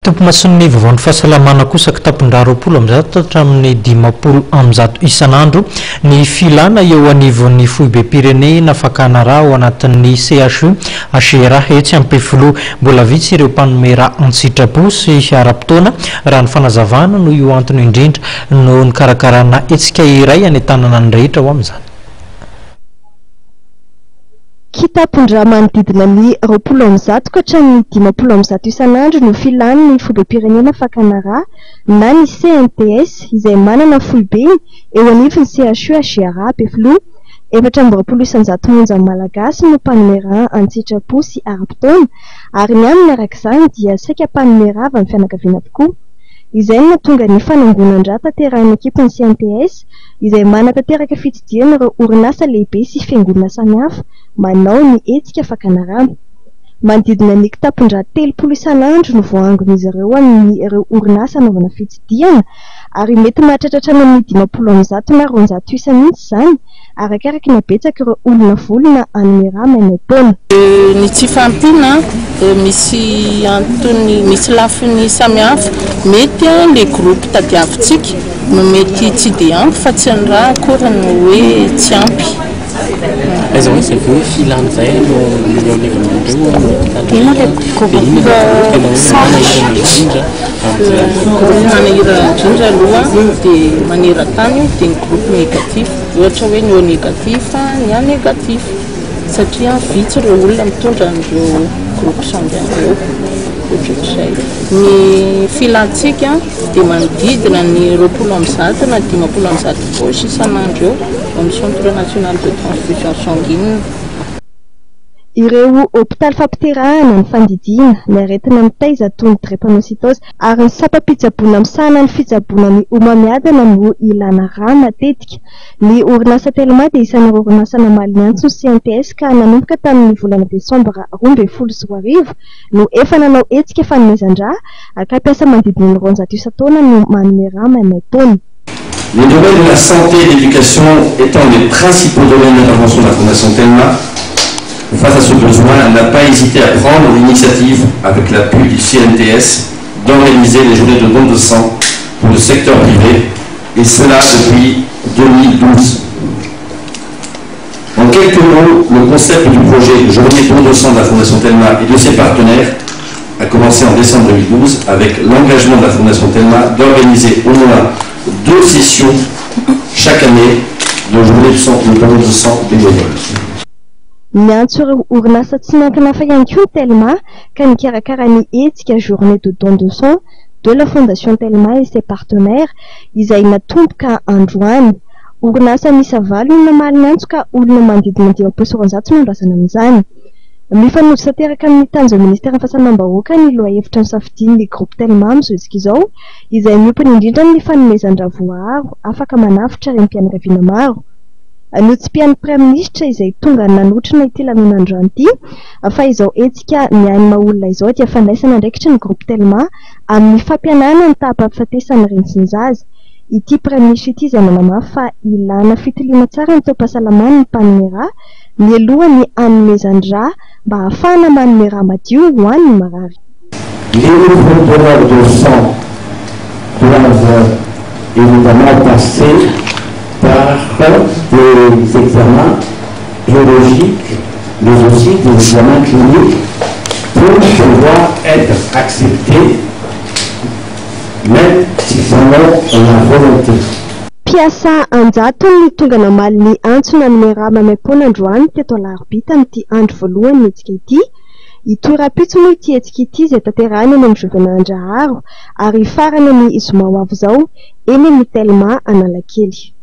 Tompomason'ny vaovaon'ny fahasalamana kosa kitapon-drà 120 hatramin'ny 150 isan'andro ny filana eo anivon'ny foibem-pirenena fakana rà ao anatin'ny CHU HRA etsy Ampefiloha. Mbola vitsy ireo mpanome rà an-tsitrapo sy ara-potoana raha ny fanazavana noho io antony indrindra no nikarakarana hetsika iray hanentanana ny rehetra ho amin'izany. Kitapon-drà manodidina ny 120 ka hatramin'ny 150 isan'andro no filan'ny foibem-pirenena fakana rà na ny CNTS izay manana ny foibeny eo anivon'ny CHU HJRA Ampefiloha. 24% monja amin'ny Malagasy no mpanome rà an-tsitrapo sy ara-potoana ary ny aminy araka izany dia saika mpanome rà avy amin'ny fianakaviana avokoa. Izay no nahatonga ny fanangonan-drà tanterahin'ny ekipan'ny CNTS izay manatanteraka fitsidihana ireo orinasa lehibe sy fiangonana samihafa manao ny hetsika fakana rà. Manodidina ny kitapon-drà 30 isan'andro no voaangon'izy ireo amin'ireo orinasa anaovana fitsidihana ary mety mahatratra hatrany amin'ny 150 na 200 isa mihitsy izany arakaraka ny habetsak'ireo olona vonona hanome rà maimaim-poana. Ny tsy fahampiana misy antony, misy lafiny samihafa. Mety ilay groupe tadiavintsika no mety tsy dia ampy fa tsy ny rà akory no hoe tsy ampy. Aiza ho aiza ve hoe filana izay no eo anivon'ireo hôpitaly ireo dia inona no tena hoe manahirana indrindra amin'izay? Groupe manahirana indrindra aloha dia maneran-tany io dia ny groupe négatif, ohatra hoe ny O négatif, ny A négatif satria vitsy ireo olona mitondra an'ireo groupe sanguin ireo, ohatrohatr'izay. Ny filantsika dia manodidina ny 120 na 150 poche isan'andro eo amin'ny Centre National de Transfusion Sanguine. Ireo hopitaly fampiterahana, ny fandidiana, ny aretina mitaiza toy ny drépanocytose ary ny sampam-pitsaboana misahana ny fitsaboana ny homamiadana no ilana rà matetika. Ny orinasa Telma dia isan'ireo orinasa namaly ny antso ny CNTS ka nanomboka tamin'ny volana desambra 2012 no efa nanao hetsika fanomezan-drà ka mpiasa manodidina ny 200 isan-taona no manome rà maimaim-poana. Les domaines de la santé et l'éducation étant les principaux domaines d'intervention de la Fondation Telma, face à ce besoin, elle n'a pas hésité à prendre l'initiative, avec l'appui du CNTS, d'organiser les journées de dons de sang pour le secteur privé, et cela depuis 2012. En quelques mots, le concept du projet Journée don de sang de la Fondation Telma et de ses partenaires a commencé en décembre 2012 avec l'engagement de la Fondation Telma d'organiser au moins deux sessions chaque année de journée de sang, de don de sang bénévole. Niantso ireo orinasa tsy miankina hafa ihany koa ny Telma ka nikarakara ny hetsika Journée de don de sang de la Fondation Telma et ses partenaires izay natomboka androany. Orinasa miisa valo no namaly ny antso ka olona manodidina 250 no andrasana amin'izany. Mifanojo tanteraka amin'ny tanjon'ny Ministeran'ny Fahasalamam-bahoaka ny lohahevitra nosafidian'ny Groupe Telma amin'izao hetsika izao, izay miompana indrindra amin'ny fanomezan-drà voaaro afaka manavotra renim-pianakaviana maro. Notsipihan'ny Praiminisitra izay tonga nanotrona ity lanonan-drano ity fa izao hetsika miahy ny maha olona izao dia fandraisana andraikitry ny Groupe Telma amin'ny fampihenana ny taham-pahafatesan'ny reny sy ny zaza. Ity Praiminisitra ity izay nanamafy fa ilana fitiliana tsara ny taom-pahasalaman'ny mpanome rà mialoha ny hanomezan-drà mba hahafahana manome rà madio ho an'ny marary. Les nouveaux donneurs de sang doivent évidemment passer par des examens biologiques mais aussi des examens cliniques pour pouvoir être acceptés même s'ils en ont la volonté. Mpiasa an-jatony no tonga namaly ny antso nanome rà maimaim-poana androany teto Alarobia tamin'ity andro voalohany hetsika ity. Hitohy rahampitso moa ity hetsika ity izay tanterahina eny amin'ny Juvenat Andraharo ary hifarana ny zoma ho avy izao eny amin'ny Telma Analakely.